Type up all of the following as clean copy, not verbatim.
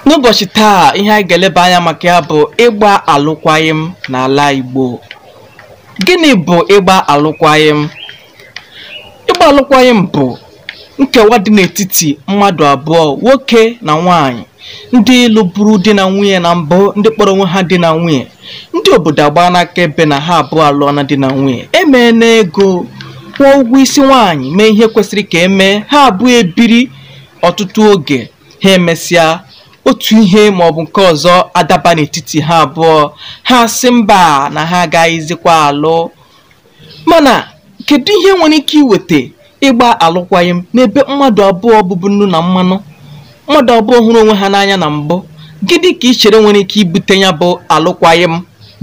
N'ụbọchị taa, ihe anyị ga-eleba anya maka ya bụ ịgba alụkwaghịm n'ala Igbo. Gịnị bụ ịgba alụkwaghịm? Ịgba alụkwaghịm bụ nkewa dị n'etiti mmadụ abụọ, nwoke na nwaanyị, ndị lụburu di na nwunye na mbụ, ndị kpọrọ onwe ha di na nwunye. Ndị obodo agbaa n'akaebe na ha abụọ alụọna di na nwunye, emeela ego, kwụọ ụgwọ isi nwaanyị, mee ihe kwesịrị ka emee, ha abụọ ebiri ọtụtụ oge, ha emesịa otu ihe maọbụ nke ọzọ adaba n'etiti ha abụọ, ha sị mba na ha agaghịzikwa alụ. Mana kedu ihe nwere ike iweta ịgba alụkwaghịm n'ebe mmadụ abụọ bụbu nnu na mmanụ, mmadụ abụọ hụrụ onwe ha n'anya na mbụ? Gịnị ka ị chere nwere ike ibute ya bụ alụkwaghịm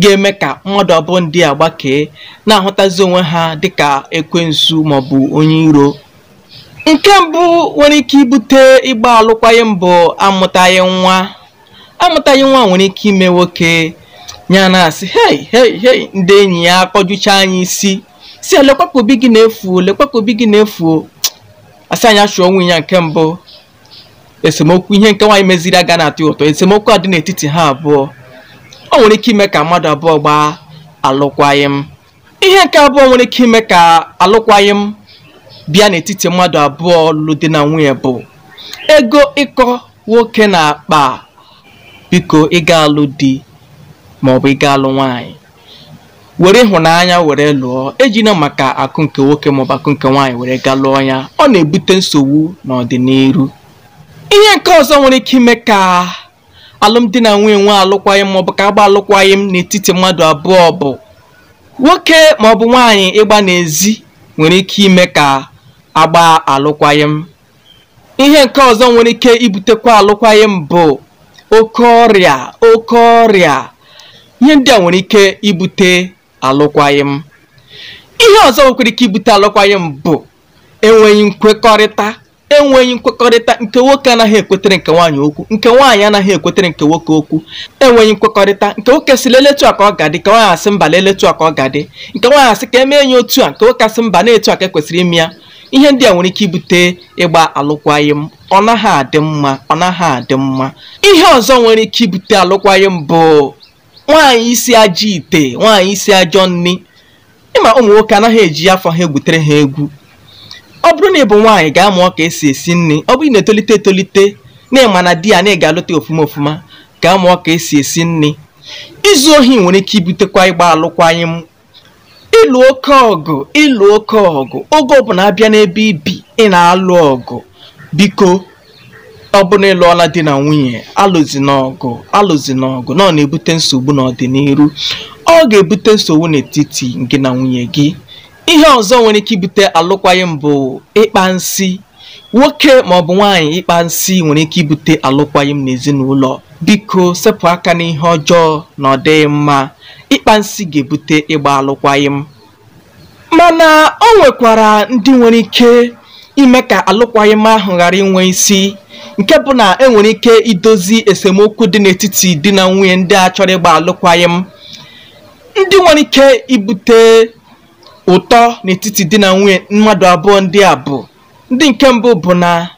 ga-eme ka mmadụ abụọ ndị a gbakee na-ahụtazi onwe ha dịka ekwensu maọbụ onye iro? Nke mbụ nwere ike ibute ịgba alụkwaghịm bụ amụtaghị nwa. Amụtaghị nwa nwere ike ime nwoke ya na-asị hei hei hei, ndị enyi ya akọjucha anya isi, si lekwa ka obi gị na-efu, lekwa ka obi gị na-efu, asị anya chụọ nwunye ya. Nke mbụ, esemokwu ihe nke nwaanyị meziri aga na-atọ ụtọ, esemokwu a dị n'etiti ha abụọ, o nwere ike ime ka mmadụ abụọ gbaa alụkwaghịm. Ihe nke abụọ nwere ike ime ka alụkwaghịm bịa n'etiti mmadụ abụọ lụrụ di na nwunye bụ ego ịkọ nwoke na-akpa. Biko, ịga alụ di maọbụ ịga alụ nwaanyị, were ịhụnanya were lụọ, ejina maka akụ nke nwoke maọbụ akụ nke nwaanyị were gaa lụọ ya, ọ na-ebute nsogbu n'ọdịnihu. Ihe nke ọzọ nwere ike ime ka alụmdi na nwunye nwee alụkwaghịm maọbụ ka agba alụkwaghịm n'etiti mmadụ abụọ bụ nwoke maọbụ nwaanyị ịgba n'ezi nwere ike ime ka agba alụkwaghịm. Ihe nke ọzọ nwere ike ibutekwa alụkwaghịm bụ oke ọrịa. Oke ọrịa, ihe ndị a nwere ike ibute alụkwaghịm. Ihe ọzọ nwekwara ike ibute alụkwaghịm bụ enweghị nkwekọrịta. Enweghị nkwekọrịta, nke nwoke anaghị ekwetere nke nwaanyị okwu, nke nwaanyị anaghị ekwetere nke nwoke okwu. Enweghị nkwekọrịta, nke nwoke sị leletu a ka ọ ga-adị, nke nwaanyị asị mba leletu a ka ọ ga-adị, nke nwaanyị asị ka emee ya otu a, nke nwoke asị mba na-etu a ka ekwesịrị ime ya. Ihe ndị a nwere ike ibute ịgba alụkwaghịm. Ọ naghị adị mma, ọ naghị adị mma. Ihe ọzọ nwere ike ibute alụkwaghịm bụ nwaanyị isi ajọ ite, nwaanyị isi ajọ nni. Ịma ụmụ nwoke anaghị eji afọ ha egwutere ha egwu. Ọ bụrụ na ị bụ nwaanyị, ga-amụọ ka esi esi nri. Ọ bụrụ na etolite etolite na ịma na di ya na ị ga-alụta ofuma ofuma, ga-amụọ ka esi esi nri. Izu ohi nwere ike ibutekwa ịgba alụkwaghịm. Ịlụ oke ọgụ, ịlụ oke ọgụ oge ọbụla abịa n'ebe ibi ị na-alụ ọgụ, biko ọ bụrụ na ịlụọla di na nwunye, alụzina ọgụ, alụzina ọgụ, na ọ na-ebute nsogbu n'ọdịnihu. Ọ ga-ebute nsogbu n'etiti gị na nwunye gị. Ihe ọzọ nwere ike ibute alụkwaghịm bụ ịkpa nsị. Nwoke maọbụ nwaanyị ịkpa nsị nwere ike ibute alụkwaghịm n'ezinụlọ. Biko sepụ aka n'ihe ọjọọ na ọ dịghị mma. Ịkpa nsị ga-ebute ịgba alụkwaghịm. Mana o nwekwara ndị nwere ike ime ka alụkwaghịm ahụ ghara inwe isi, nke bụ na enwere ike idozi esemokwu dị n'etiti di na nwunye ndị a chọrọ ịgba alụkwaghịm. Ndị nwere ike ibute ụtọ n'etiti di na nwunye mmadụ abụọ ndị a bụ ndị nke mbụ bụ na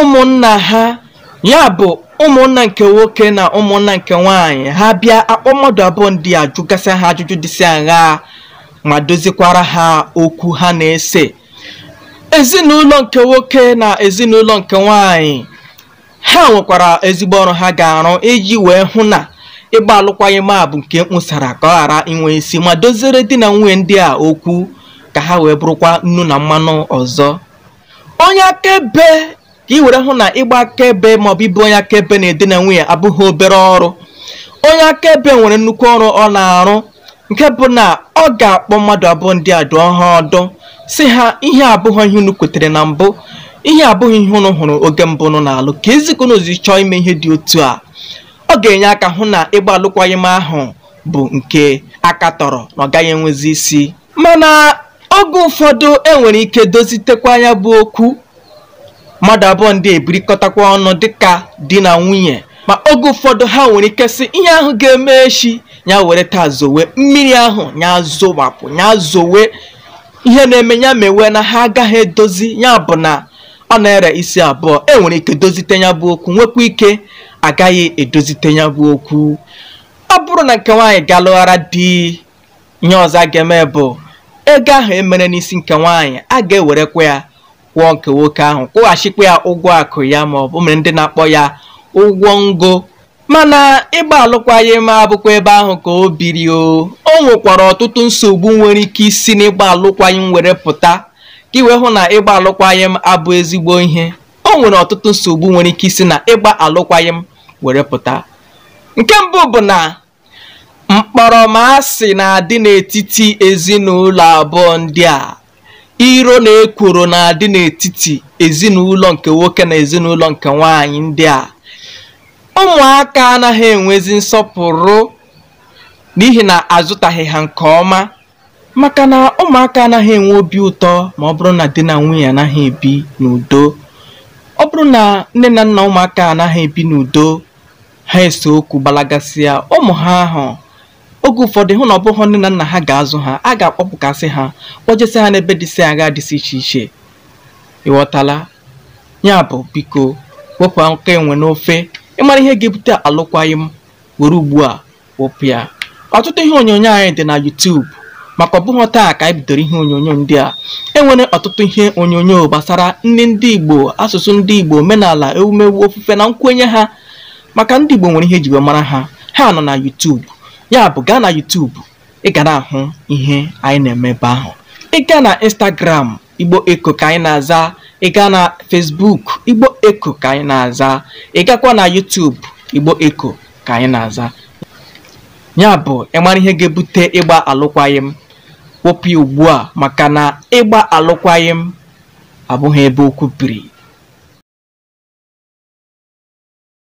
ụmụnna ha, ya bụ ụmụnna nke nwoke na ụmụnna nke nwaanyị, ha bịa akpọ mmadụ abụọ ndị a, jụgasị ha ajụjụ dịsị aṅaa ma dozikwara ha okwu ha na-ese. Ezinụlọ nke nwoke na ezinụlọ nke nwaanyị, ha nwekwara ezigbo ọrụ ha ga-arụ iji wee hụ na ịgba alụkwaghịm a bụ nke mkpụsara ka ọ ghara inwe isi, ma doziere di na nwunye ndị a okwu ka ha wee bụrụkwa nnu na mmanụ ọzọ. Onye akaebe, ka ị were hụ na ịgba akaebe maọbụ ịbụ onye akaebe na di na nwunye abụghị obere ọrụ. Onye akaebe nwere nnukwu ọrụ ọ na-arụ, nke bụ na ọ ga-akpọ mmadụ abụọ ndị a, dụọ ha ọdụ, si ha ihe abụghị ihe unu kwetere na mbụ, ihe abụghị ihe unu hụrụ oge mbụ unu na-alụ, ka ezikọ unu zi chọọ ime ihe dị otu a. Ọ ga-enye aka hụ na ịgba alụkwaghịm ahụ bụ nke aka tọrọ na ọ gaghị enwezi isi. Mana oge ụfọdụ enwere ike dozitekwa ya bụ okwu, mmadụ abụọ ndị ebirikọtakwa ọnụ dịka di na nwunye. Ma oge ụfọdụ ha nwere ike sị ihe ahụ ga-eme echi, ya were taa zowe mmiri ahụ, ya zowapụ, ya zowe ihe na-eme, ya mewe na ha agaghị edozi ya, bụ na Ọ na-ere isi abụọ. E nwere ike dozite ya bụ okwu, nwekwa ike agaghị edozite ya bụ okwu. Ọ bụrụ na nke nwaanyị ga-alụghara di, ihe ọzọ a ga-eme bụ ego ahụ emere n'isi nke nwaanyị, a ga-ewerekwa ya kwụọ nke nwoke ahụ, kwụghachikwa ya ụgwọ akụ ya, ma ọ bụ mere ndị na-akpọ ya ụgwọ ngo. Mana ịgba alụkwaghịm abụkwa ebe ahụ ka o biri. O nwekwara ọtụtụ nsogbu nwere ike isi n'ịgba alụkwaghịm were pụta, ka i wee hụ na ịgba alụkwaghịm abụ ezigbo ihe. O nwere ọtụtụ nsogbu nwere ike isi na ịgba alụkwaghịm were pụta. Nke mbụ bụ na mkpọrọmasị na-adị n'etiti ezinụlọ abụọ ndị a. Iro na ekworo na-adị n'etiti ezinụlọ nke nwoke na ezinụlọ nke nwaanyị ndị a. Ụmụaka anaghị enwezi nsọpụrụ n'ihi na azụtaghị ha nke ọma, maka na ụmụaka anaghị enwe obi ụtọ ma ọ bụrụ na di na nwunye anaghị ebi n'udo. Ọ bụrụ na nne na nna ụmụaka anaghị ebi n'udo, ha ese okwu gbalagasịa ụmụ ha ahụ. Oge ụfọdụ hụ na ọ bụghị nne na nna ha ga-azụ ha, a ga-akpọpụkasị ha, kpọjesị ha n'ebe dịsị agha dịsị iche iche. Ịghọtala? Ya bụ, biko wepụ aka enwe n'ofe. Ịmara ihe ga-ebute alụkwaghịm, were ugbu a wepụ ya. Ọtụtụ ihe onyonyo anyị dị na YouTube, maka ọ bụghị taa ka anyị bidoro ihe onyonyo ndị a. E nwere ọtụtụ ihe onyonyo gbasara nne ndị Igbo, asụsụ ndị Igbo, omenala, ewumewu, ofufe na nkwenye ha, maka ndị Igbo nwere ihe eji wee mara ha. Ha nọ na YouTube. Ya bụ, gaa na YouTube, ị ga na-ahụ ihe anyị na-eme ebe ahụ. Ị gaa na Instagram, Igbo Eko ka anyị na-aza. Ị gaa na Facebook, Igbo Eko ka anyị na-aza. Ị gakwa na YouTube, Igbo Eko ka anyị na-aza. Ya bụ, ịmara ihe ga-ebute ịgba alụkwaghịm, wepụ ya ugbu a, maka na ịgba alụkwaghịm abụghị ebe okwu biri.